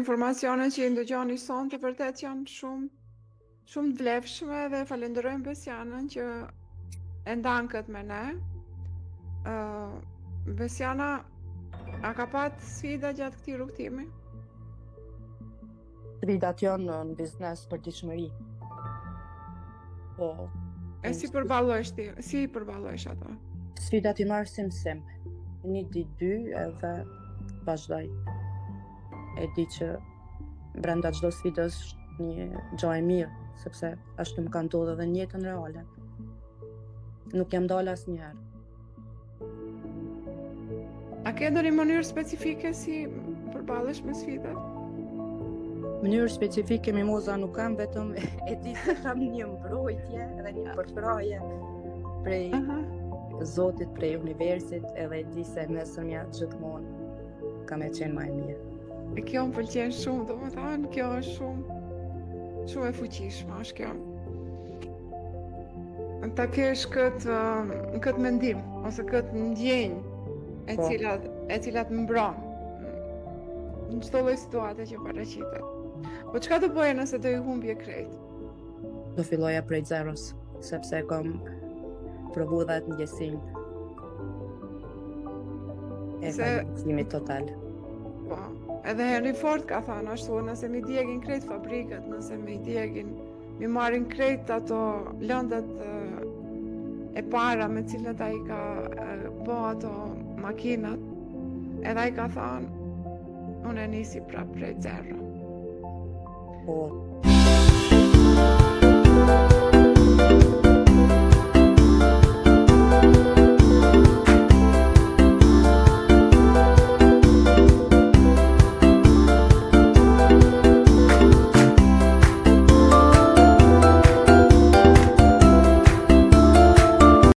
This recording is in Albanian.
Informacionet që i ndëgjoni sonte vërtet janë shumë shumë të vlefshme dhe falenderojmë Besianën që e ndan këtë me ne. Ë uh, Besiana, a ka pat sfida gjatë këtij rrugëtimi? Sfidat janë në, në biznes përditshmëri. Po. E si përballohesh ti? Si i përballohesh ato? Sfidat i marr si mësim. Një ditë dy edhe vazhdoj. E di që brenda çdo sfide është një gjë e mirë, sepse ashtu më ka ndodhur edhe në jetën reale. Nuk jam ndalë asnjëherë. A ke ndonjë mënyrë specifike si përballesh me sfidat? Mënyrë specifike Mimoza nuk kam vetëm e di se kam një mbrojtje edhe një përkrahje prej uh -huh. Zotit, prej universit edhe e di se nesërmja gjithmonë ka me qenë ma e mirë. E kjo më pëlqen shumë, domethënë, kjo është shumë, shumë e fuqishme, është kjo. Ta kesh këtë, këtë mendim, ose këtë ndjenjë e po. cila, e cila të mbron në çdo lloj situate që paraqitet. Po çka do bëje nëse do i humbje krejt? Do filloja prej zeros, sepse kam provu dhe atë ndjesinë e Se... falimentimit total. Po, edhe Henry Ford ka thënë ashtu, nëse m'i djegin krejt fabrikat, nëse m'i djegin M'i marrin krejt ato lëndët e para me cilat ai ka bo ato makinat, edhe ai ka thonë, unë e nisi prapë prej zero. Po.